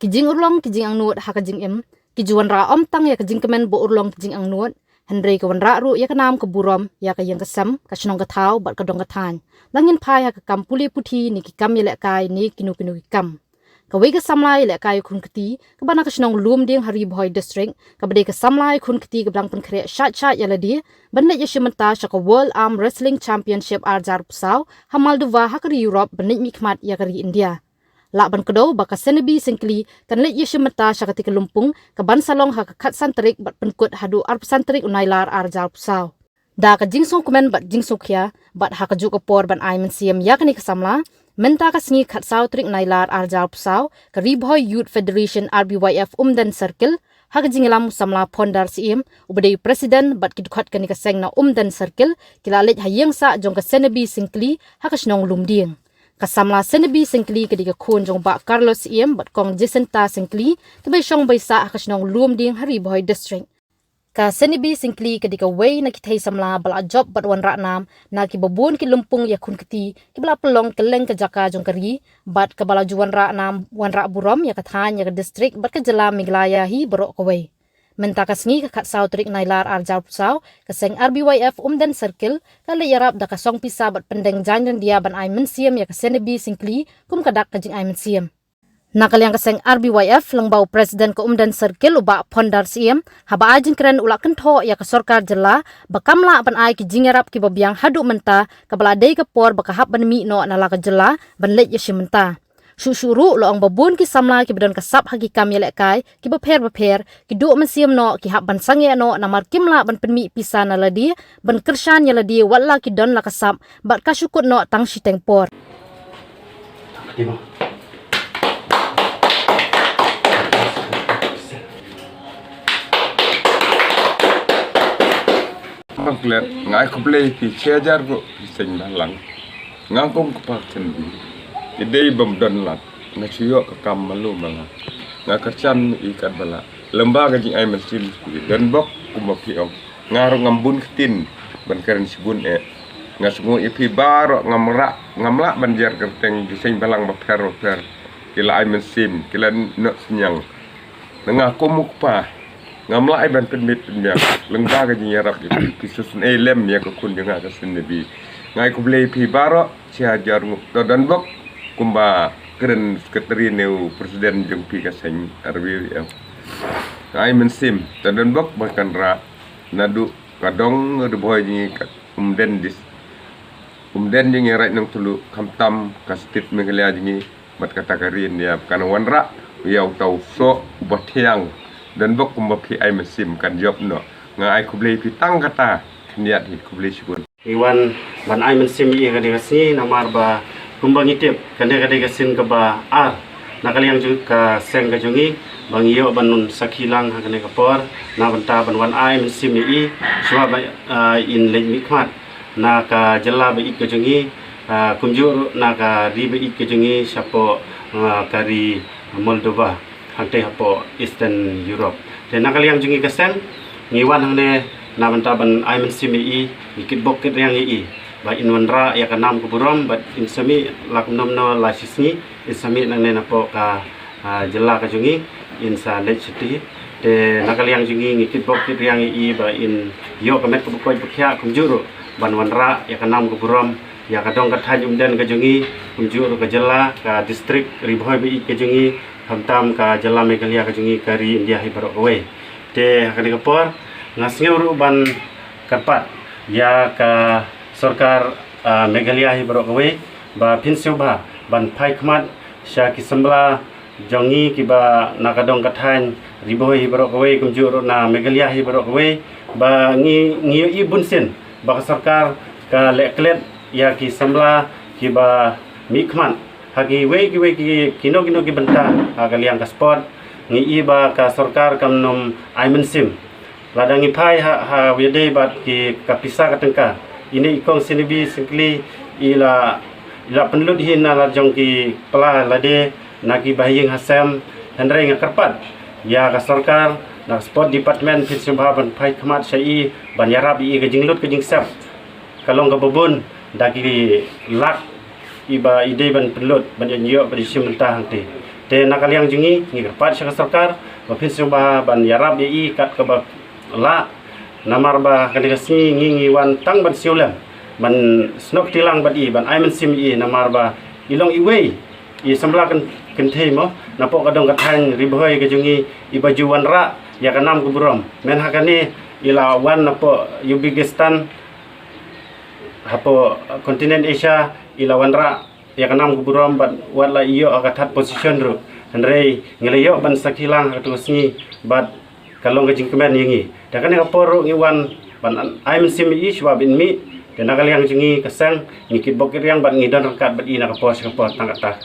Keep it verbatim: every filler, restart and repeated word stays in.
Ki jingurlong ki jingangnud ha ka jingim ki ju wanrah ym tang ïa ka jingkmen ba urlong ki jingangnud, hynrei ka wanrah ruh ïa ka nam ka burom ïa ka ïing ka sem, ka shnong ka thaw bad ka dong ka thaiñ. Lada ngin phai ha ka kam pule puthi ne ki kam ïalehkai ne kino kino ki kam. Kawei ka samla ïalehkai ïa khun kti kaba na ka shnong Lumdieng ha Ri Bhoi District, kaba dei ka samla ïa khun kti kaba dang pynkhreh shait shait ïa lade ban leit ïashim bynta sha ka World Arm Wrestling Championship ar hajar arphew saw ha Moldova ha ka ri Europe ban leit mihkhmat ïa ka ri India. Lah ban kdew ba ka Senebi Syngkli kan leit ïashim bynta sha katei ka lympung kaban sa long ha ka khatsan tarik bad pynkut haduh arphew san tarik u Nailar ar hajar arphew saw. Da ka jingsngewkmen bad jingsngewkhia bad ha kajuh ka por ban ai mynsiem ïa kane ka samla, mynta ka sngi khatsaw tarik Nailar ar hajar arphew saw, ka Ri Bhoi Youth Federation R B Y F Umden Circle, ha ka jingïalam u samla Phondar Syiem uba dei u president bad ki dkhot kane ka seng na Umden Circle ki la leit ha ïing sah jong ka Senebi Syngkli ha ka shnong Lumdieng. Ka samla Senebi Syngkli ka dei ka khun jong u Bah Carlos Syiem bad Kong Jacinta Syngkli, kiba shong ba sah ha ka shnong Lumdieng ha Ri Bhoi District. Ka Senebi Syngkli ka dei kawei na ki thei samla ba la jop bad wanrah nam na kiba bun ki lympung ïa khun kti kiba la pynlong kylleng ka jaka jong ka ri bad kaba la ju wanrah nam wanrah burom ïa ka thaiñ, ïa ka district bad ka jylla Meghalaya hi baroh kawei. Mynta ka sngi ka khatsaw tarik Nailar ar hajar arphew saw, ka seng R B Y F Umden Circle ka leit ïarap da ka song pisa bad pyndeng jaiñ ryndia ban ai mynsiem ïa ka Senebi Syngkli kum ka dak ka jingai mynsiem. Na ka liang ka seng R B Y F, lyngba u president ka Umden Circle u Bah Phondar Syiem, haba ai jingkren u la kynthoh ïa ka sorkar jylla ba kam lah ban ai ki jingïarap kiba biang haduh mynta, kaba la dei ka por ba ka hap ban mih noh na la ka jylla ban leit ïashim bynta. Shuh shuh ruh u la ong ba bun ki samla kiba don ka sap ha ki kam ïalehkai kiba pher bapher ki duh mynsiem noh, ki hap ban sangeh noh namar kim lah ban pynmih pisa na lade ban kyrshan ïa lade, wat la ki don la ka sap bad ka shu kut noh tang shiteng por. Bang klet, nga ai khublei phi shi hajar nguh phi seng bhalang. Nga kum u kpa ka Senebi, i dei bym don lad, nga shu ïoh ka kam malu mala. Nga kyrshan ïa i katba lah. Lyngba ka jingai mynsiem, i don bok kumba phi ong. Nga ruh ngam bun ktien ban kren shibun eh. Nga sngew ïa phi baroh, ngam lah, ngam lah ban jer kyrteng ki seng bhalang bapher bapher. Ki la ai mynsiem, ki la noh synñiang. Na nga kum u kpa, ngam lah ai ban pynmih pynbiang lyngba ka jingïarap ïa phi, phi shu sngewlem ïa ka khun jong nga ka Senebi. Nga ai khublei ïa phi baroh shi hajar nguh. To don bok kumba kren secretary ne u president jong phi ka seng R B Y F. Nga ai mynsiem, to don bok ba kan rah naduh ka dong Ri Bhoi jong ngi ka Umden dis. Umden jong ngi Raid Nongtluh, khamtam ka state Meghalaya jong ngi bad kata ka ri India, ba kan wanrah ïa uta u soh uba thiang. Don bok kumba phi ai mynsiem, kan jop noh. Nga ai khublei ïa phi tang kata khyndiat hi, khublei shibun. Ngi wan ban ai mynsiem ïa ka dei ka sngi namar ba kumba ngi tip, kane ka dei ka sien kaba ar na ka liang jong ka seng ka jong ngi ba ngi ïoh ban sakhi lang ha kane ka por na bynta ban wan ai mynsiem ïa i shuwa ba, ah, in leit mihkhmat na ka jylla ba ïeit ka jong ngi, ah, kumjuh ruh na ka ri ba ïeit ka jong ngi shapoh, ah, ka ri Moldova, hangtei hapoh Eastern Europe. Te na ka liang jong ngi ka seng, ngi wan hangne na bynta ban ai mynsiem ïa i, ngi kitbok kitrwiang ïa i ba in wanrah ïa ka nam ka burom bad in sa mih la kumno kumno la shisngi, in sa mih nangne napoh ka, ah, jylla ka jong ngi, in sa leit shatei. Te na ka liang jong ngi ngi kitbok kitrwiang ïa i ba in ïoh ka met kaba koit ba khiah kumjuh ruh ban wanrah ïa ka nam ka burom ïa ka dong ka thaiñ Umden ka jong ngi, kumjuh ruh ka jylla, ka district Ri Bhoi ba ïeit ka jong ngi, khamtam ka jylla Meghalaya ka jong ngi, ka ri India hi baroh kawei. Te ha kane ka por nga sngew ruh ban kyrpad ïa ka sorkar, ah, Meghalaya hi baroh kawei ba phin sngewbha ban phai khmat sha ki samla jong ngi kiba na ka dong ka thaiñ Ri Bhoi hi baroh kawei, kumjuh ruh na Meghalaya hi baroh kawei, ba ngi, ngi ïohi bunsien ba ka sorkar ka leh klet ïa ki samla kiba mihkhmat ha kiwei kiwei ki, kino kino ki bynta ha ka liang ka sport. Ngi i ba ka sorkar kam nym ai mynsiem. Lada ngi phai ha, ha wei dei bad ki ka pisa ka tyngka, ine i kong Senebi Syngkli i la, i la pynlut hi na la jong ki pla lade na ki bahaïing hasem. Hynrei nga kyrpad ïa ka sorkar, na ka sport department, phin sngewbha ban phai khmat sha i ban ïarap ïa i. Ka jinglut ka jingsep ka long kaba bun, da ki lak i ba i dei ban pynlut ban ïoh ban shim bynta hangtei. Te na ka liang jong ngi, ngi kyrpad sha ka sorkar ba phin sngewbha ban ïarap ïa i kat kaba lah. Namar ba kane ka sngi ngi ngi wan tang ban sngewlem, ban snoh kti lang bad i, ban ai mynsiem ïa i, namar ba i long iwei i samla kynthei mo, napoh ka dong ka thaiñ Ri Bhoi ka jong ngi, iba ju wanrah ïa ka nam ka burom. Mynta kane i la wan napoh Uzbekistan, hapoh continent Asia, i la wanrah ïa ka nam ka burom bad wat la ïoh ïa ka third position ruh. Hynrei ngi la ïoh ban sakhi lang ha kato ka sngi bad ka long ka jingkmen ïa ngi. Te kane ka por ruh ngi wan ban ai mynsiem ïa i shuwa ban mih. Te na ka liang jong ngi ka seng, ngi kitbok kitrwiang bad ngi don ryngkat bad i na ka por sha ka por tang katta.